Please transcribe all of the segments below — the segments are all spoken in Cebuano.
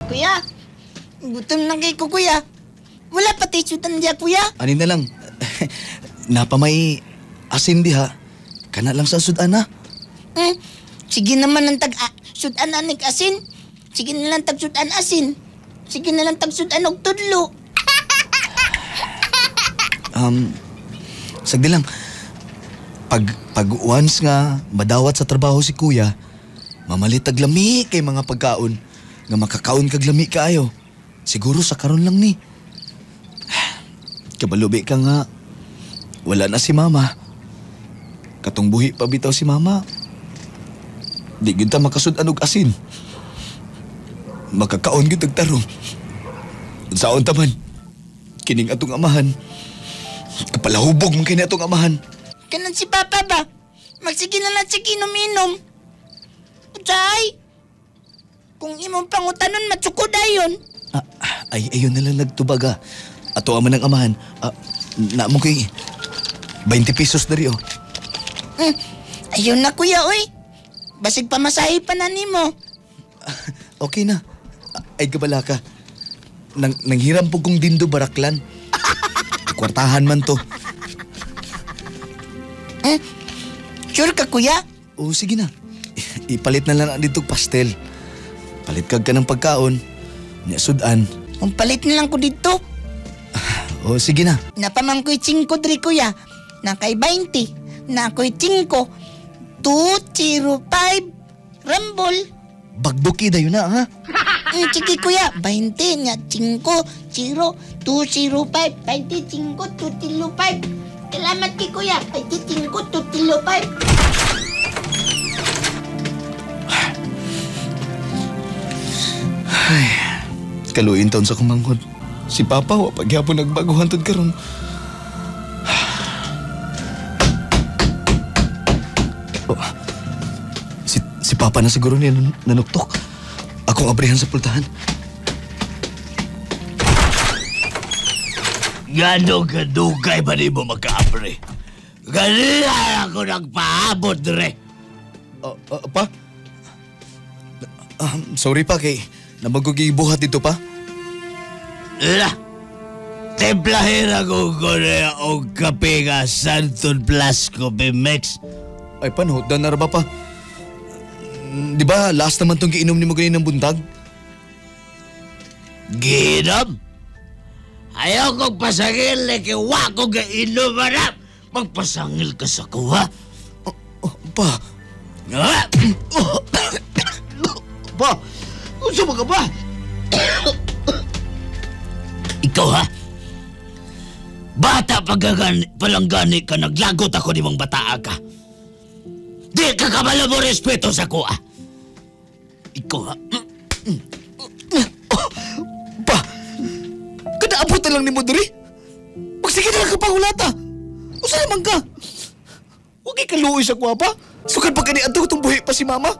Kuya, gutom na kay ko, kuya. Wala pa tayo sudan diya, kuya. Ani na lang. Napamay asin diha. Kana lang sa sudan ha. Hmm. Sige naman ang tag sudan anig asin. Sige na lang tag sudan asin. Sige na lang tag sudan og tudlo. Sagdi lang. Pag once nga madawat sa trabaho si kuya, mamalit tag lami kay mga pagkaon. Nga makakaon kag lami kaayo. Siguro sa karon lang ni. Kabalubi ka nga. Wala na si mama. Katong buhi pa bitaw si mama. Di gyud ta makasud-an og asin. Makakaon gyud og tarong. Unsaon ta man? Kining atong amahan. Kapalahubog man kini atong amahan. Kanan si Papa ba? Magsige na lang sige inom-inom. Utsay! Kung imong pangutanon, matsukod ayon. Ay, ayun na lang nagtubag ah. Ato man ang amahan. Na mo kay 20 pesos dari oh. Ayun na kuya, oy. Basig pamasahe pa na nimo. Okay na. Ay gabala ka. Nanghiram po kong dindo baraklan. Kwartahan man to. Sure ka kuya? Oo, sige na. Ipalit na lang dito pastel. Palit kag ka ng pagkaon. Nya sudan. Ang palit na lang ko dito. Oo, sige na. Napamang ko'y 5 dri kuya. Nakay 20. Nako'y 5. 2, 0, 5. Rumble. Bagduki dayo na, ha? Sige kuya, 20 nga 5, 0, 2, 0, 5. 25, 2, 0, 5. Salamat kay kuya. 25, 2, 0, 5. Ay, kaluin taon sa kumanghod. Si Papa, wa pagyapon nagbaguhan tod karon. Oh, si Papa na siguro niya nanuktok. Akong abrihan sa pultahan. Gano kadugay ba ni mo makaapre? Ganina ako nagpaabot, re. Pa? Sorry pa kay nabagogi buhat dito pa. La, templahera ko ko na og kape nga Santon Blasco Mix. Ay pa, nahudan na ba pa? Di ba last naman tong giinom ni mo ganin ng buntag? Giinom? Ayaw kong pasangil eh, kay wa ko gainom, hanap! Magpasangil ka sa kuha. Pa! Ah! Pa! Unsa ba ka ba? Ikaw ha? Bata palanggani ka, naglagot ako ni mong bataa ka. Di ka kabalo mo respeto sa kuha. Ikaw ha? Pa! Kadaabot na lang ni mo diri? Magsige na lang ka pangulata! Usa naman ka? Huwag ikaluoy sa kuha pa. Sukad pa kani adto itong buhi pa si mama.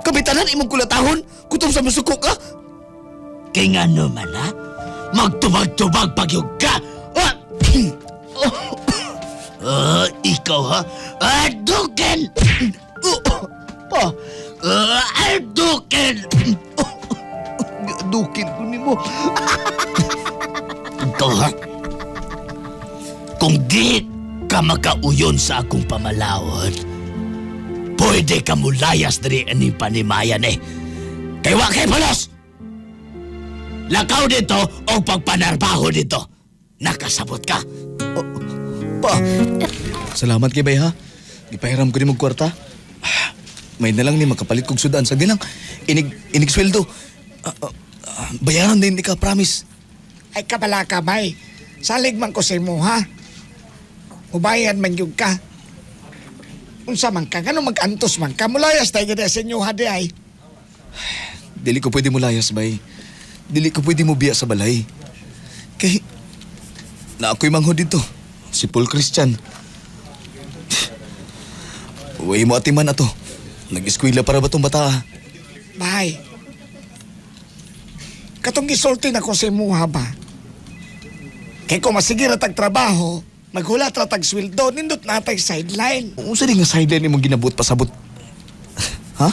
Kabitanan imong kulatahon, kutob sa masuko ka. Kay nga naman ha? Magtubag-tubag pagyog ka! Ah! Ikaw ha? Adukin! Pa! Adukin! Adukin ko nimo. Ikaw ha? Kung di ka makauyon sa akong pamalawod, pwede ka mulayas diri aning panimayan eh. Kay wa kay pulos! Lakaw dito o pagpanarbaho dito. Nakasabot ka. Oh, pa! Salamat kay bay ha. Ipahiram ko ni mong kwarta. May na lang ni makapalit kog sudan. Sagdi lang. Inig sweldo. Bayaran din di ka, promise. Ay kabala ka, bay. Salig man ko sa imo, ha? Ubayan man yun ka. Unsa man ka, ganun mag-antos man ka. Mulayas tayo ganda sa inyo, ha, di ay. Dili ko pwede mulayas, bay. Dili ko pwede mo biya sa balay. Kay, na ako'y manghod dito. Si Paul Christian. Uy mo atiman ato. Nag-eskwela para ba tong bata? Bay, katong gisulti na ko sa imuha ba? Kay kung masige ra tag trabaho, maghulat ra tag sweldo, nindot na tay sideline. Unsa di nga sideline imong ginabot pasabot? Ha?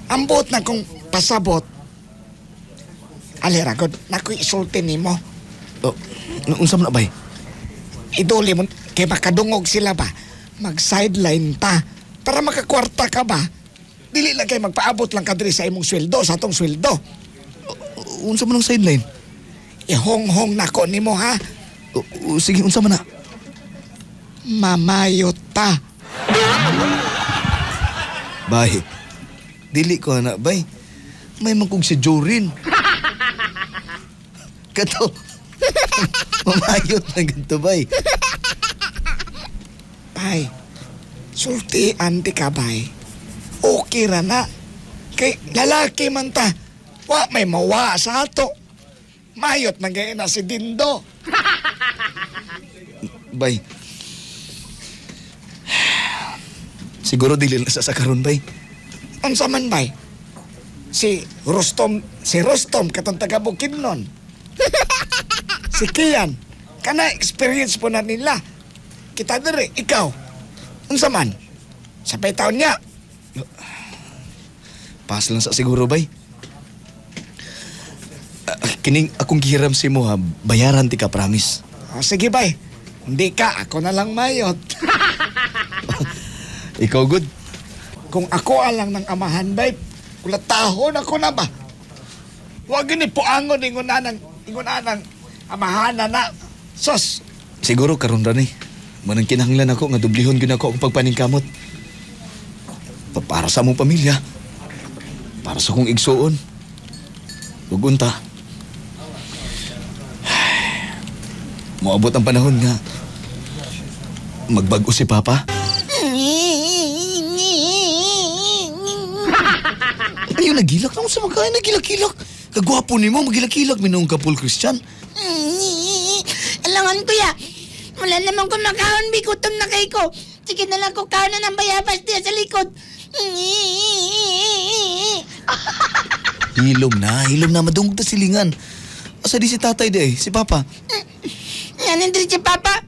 Ambot na kung Pasabot. Ali ragod, nakoy isulti nimo. Oh, unsa man na bay? Iduli mo kay makadungog sila ba? Mag-sideline ta para makakwarta ka ba? Dili lang kay magpaabot lang ka diri sa imong sweldo, sa atong sweldo. Unsa man ang sideline? Ihonghong nako nimo ha. Sige, unsa man na? Mamayot ta. Bay, dili ko na, bay. May mangkog si Jorin. Kato. Mamayot na ganito, bay. Bay, sultian di ka, bay. Okay ra na. Kay lalaki man ta. Wa may mawa sa ato. Mayot man gaya na si Dindo. Bay. Siguro dili na sa karon, bay. Unsa man, bay? Si Rostom katong taga Bukidnon. Si Kian, kana experience po na nila. Kita diri, ikaw. Unsa man? Sa taon niya. Pas lang sa siguro, bay. Kining akong gihiram si mo ha, bayaran ti ka, promise. O, sige, bay. Hindi ka, ako na lang mayot. Ikaw, good. Kung ako alang ng amahan, bay, kulatahon ako na ba? Huwag gini puangon, ingon anang amahan na. Sos! Siguro karon ra ni. Manang kinahanglan ako nga dublihon gyud ako akong pagpaningkamot. Para sa among pamilya. Para sa akong igsuon. Ug unta. Moabot ang panahon nga magbag-o si Papa. Ayaw, nagilak na ako sa magkain. Nagilak-hilak. Kagwapo ni mo, magilak-hilak. Minong ka, Paul Christian. Alangan, kuya. Wala naman ko makahon, bigutom na kay ko. Sige na lang ko kaon na ng bayabas diya sa likod. Hilom na. Madungog ta silingan. Asa di si tatay di eh, si Papa? Nanindri si Papa.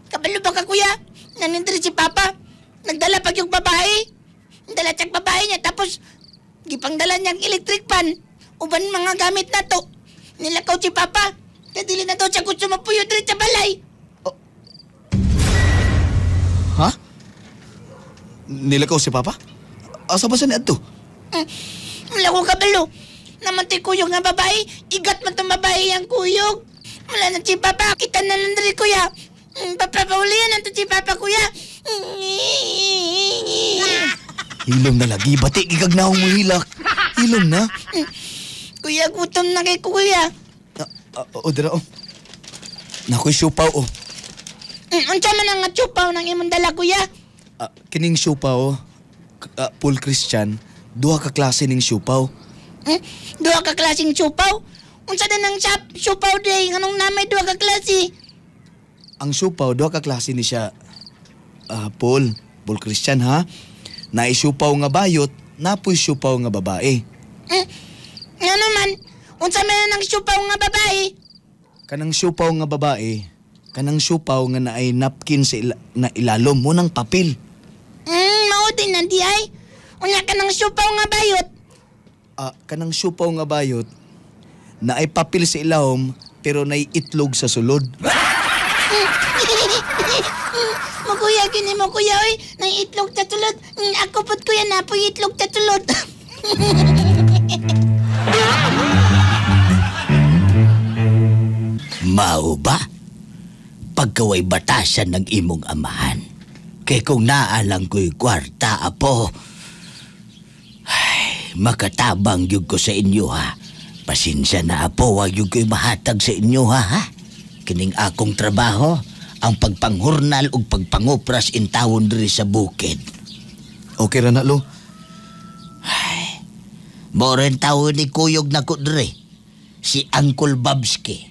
Kabalo ba ka, kuya? Nanindri si Papa. Nagdala pag yung babae. Dala siyang babae niya, tapos gipangdala niyang electric pan. Uban mga gamit na to. Nilakaw si Papa. Kaya dili na daw siya gusto mapuyo diri sa balay. Oh. Ha? Nilakaw si Papa? Asa ba siya niadto? Wala ko kabalo. Namantay kuyog nga babae. Igat man tong babae ang kuyog. Wala na si Papa. Kita na lang diri, kuya. Papapaulian na to si Papa, kuya. Hilom na lagi. Bati, gigagnaong mo hilak. Hilom na. Kuya, gutom na kay kuya. O, dira, o. Nakoy siopaw, o. Unsa man ang siopaw ng imong dala, kuya? Kining siopaw, Paul Christian, duha ka klase ning siopaw. Duha ka klaseng siopaw? Unsa din ang siopaw day? Nganong namay duha ka klase? Ang siopaw, duha ka klase ni siya, Paul Christian, ha? Naisiupaw nga bayot, napoy siupaw nga babae. Ngano man? Unsa man ang siupaw nga babae? Kanang siupaw nga babae, kanang siupaw nga naay napkin sa na ilalom mo ng papel. Mao din na di ay. Unya kanang siupaw nga bayot. Kanang siupaw nga bayot, naay papel sa ilawom pero naay itlog sa sulod. Mo kuya, kini mo kuya, oy. Nang itlog sa sulod. Ako po't kuya, napoy itlog sa sulod. Mao ba? Pagkaway batasan ng imong amahan. Kay kung naalang ko'y kwarta, apo, ay, makatabang yun ko sa inyo, ha? Pasensya na, apo, wag yun ko'y mahatag sa inyo, ha, ha? Kining akong trabaho, ang pagpanghurnal ug pagpangupras intawon diri sa bukid. Okay ra na, lo. Ay, moren tawon ni kuyog na ko diri. Si Uncle Babski.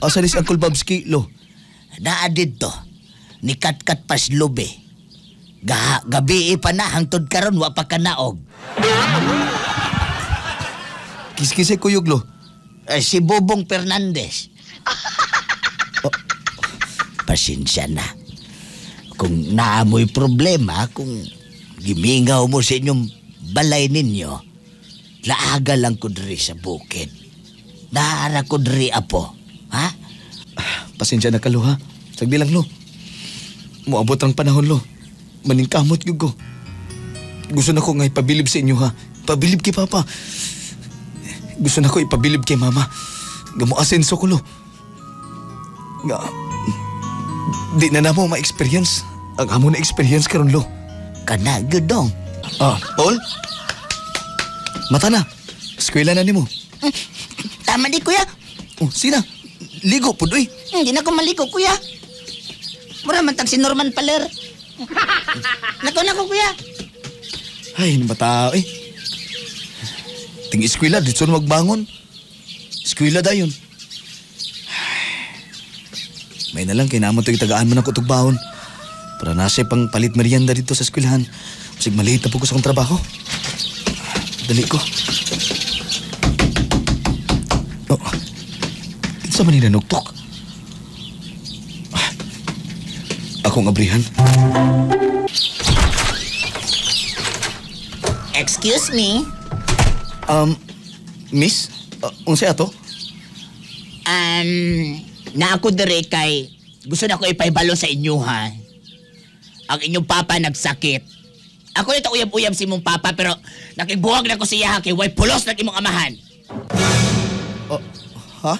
Asa ni si Uncle Babski, lo? Naa didto. Ni Katkat Paslubi. Gabi pa na hangtod karon wa pa kanaog. Kiskisay kuyog, lo. Si Bobong Fernandez. Oh, pasensya na. Kung naamoy problema, kung gimingaw mo sa inyong balay ninyo, Laaga lang ko diri sa bukid. Naara ko diri, apo. Ha? Pasensya na ka, Lo, ha? Sagdi lang, Lo. Moabot ang panahon, Lo. Maningkamot gyud ko. Gusto na ko nga ipabilib sa inyo, ha? Pabilib kay Papa. Gusto na ko ipabilib kay Mama. Nga mo-asenso ko, Lo. Nga, di na namo ma-experience. Ang amo na experience karon, Lo. Kana gyud dong. Ah, Paul? Mata na. Eskwela na nimo. Tama di, kuya. Oh, sina. Ligo pud oy. Hindi na ko maligo, kuya. Mura man tag si Norman Paler. Nako na ko, kuya. Ay, ano ba tao eh? Ting eskwela, dito na magbangon. Eskwela dayon. May na lang, kay naman ito'y tagaan mo ng kutugbaon. Para nasa pang palit merienda dito sa eskwelahan. Masig maliit na po ko sa akong trabaho. Dali ko. Oh, kinsa man hinanuktok? Akong abrihan. Excuse me. Miss, unsay ato? Na ako diri kay gusto na ko ipaibalo sa inyo, ha. Ang inyong papa nagsakit. Ako nito uyab-uyab si imong papa pero nakibuhag na ko siya ha, kay way pulos na imong amahan. Oh, ha?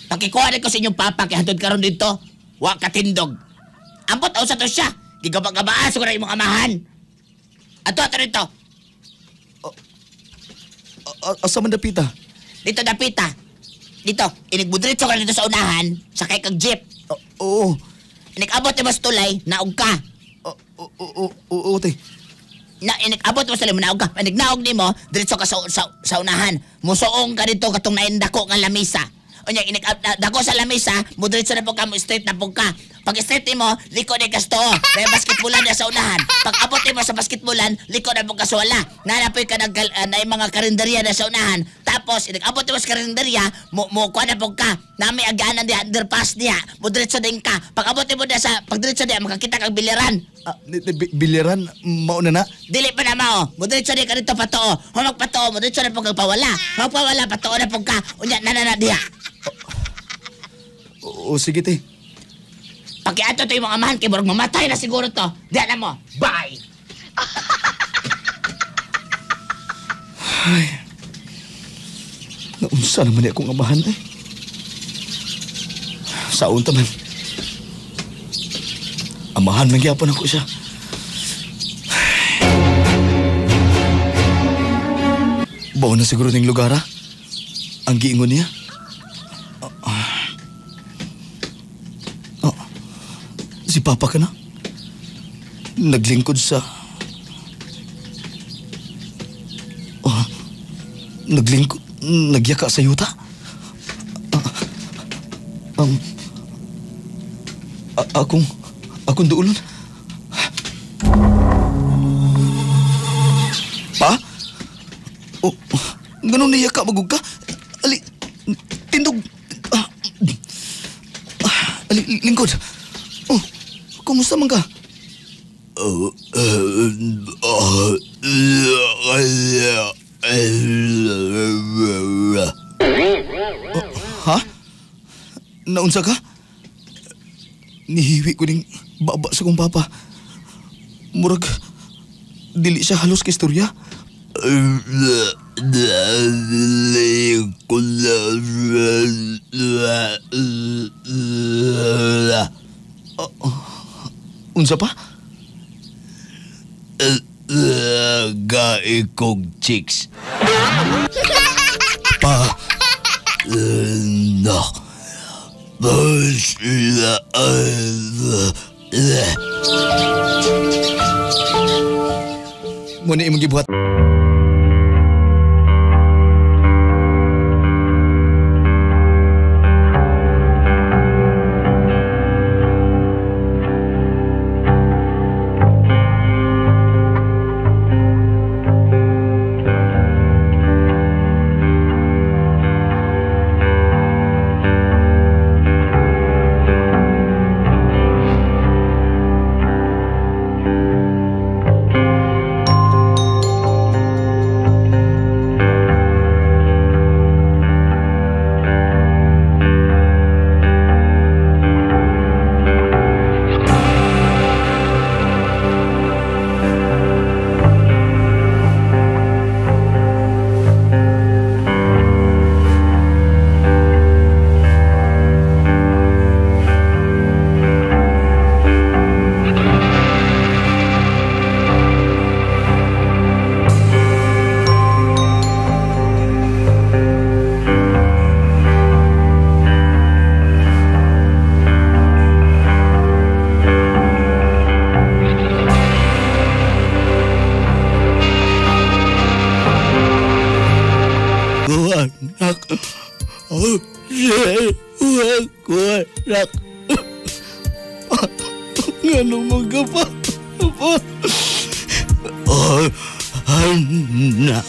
Pakikuha na ko sa inyong papa kay hantod karon dito. Wa katindog. Ambot aw sa to siya. Gigaba-gabaan sa imong amahan. Ato ato dito. Asa man dapita? Dito dapita. Dito, inigbudritso ka dito sa unahan, sakay kag jeep. Oo. Inikabot mo sa tulay, naog ka. Oo, te. Na inikabot mo sa tulay, naog ka. Inig naog nimo, diretso ka sa unahan. Musuong ka dito katong naindako nga lamisa. Unya inig dako sa lamisa, mo diretso na po ka, mo straight na po ka. Pag straight nimo, liko ni kasto. May basketballan na sa unahan. Pag abot nimo sa basketballan, liko na po ka sa wala. Nanapoy ka nag na mga karinderya na sa unahan. Tapos inig abot nimo sa karinderya, mo kuha na po ka. Nami agaanan diha underpass diha. Mo diretso din ka. Pag abot nimo diha sa pag diretso diha makakita kag bilyaran. Bilyaran mao na na. Dili pa na mao. Mo diretso din ka dito patoo. Humag patoo, mo diretso na po kag pawala. Magpawala patoo na po ka. Unya na na na diha. Oo, sige te. Pakiato to yung mga amahan kay murag mamatay na siguro to. Diha na mo. Bye. Ay. Naunsa naman ni akong amahan eh. Saon ta man. Amahan man gyapon ako siya. Baon na siguro ning lugar ha. Ang giingon niya. Oh, si Papa ka na. Naglingkod sa... Oh, naglingkod... Nagyaka sa yuta. Akong duulon. Pa? Oh, ganun niyaka magug ka? Ali, tindog. Ali, lingkod. Oh, kumusta man ka? Ha? Naunsa ka? Nihiwi ko ning baba sa kong papa. Murag, dili siya halos kistorya. Unsa pa? Gaikog chicks. Pa. No. Muna imong gibuhat. Oh, ko anak. Ngano man ka pa? Pa? Oh, anak.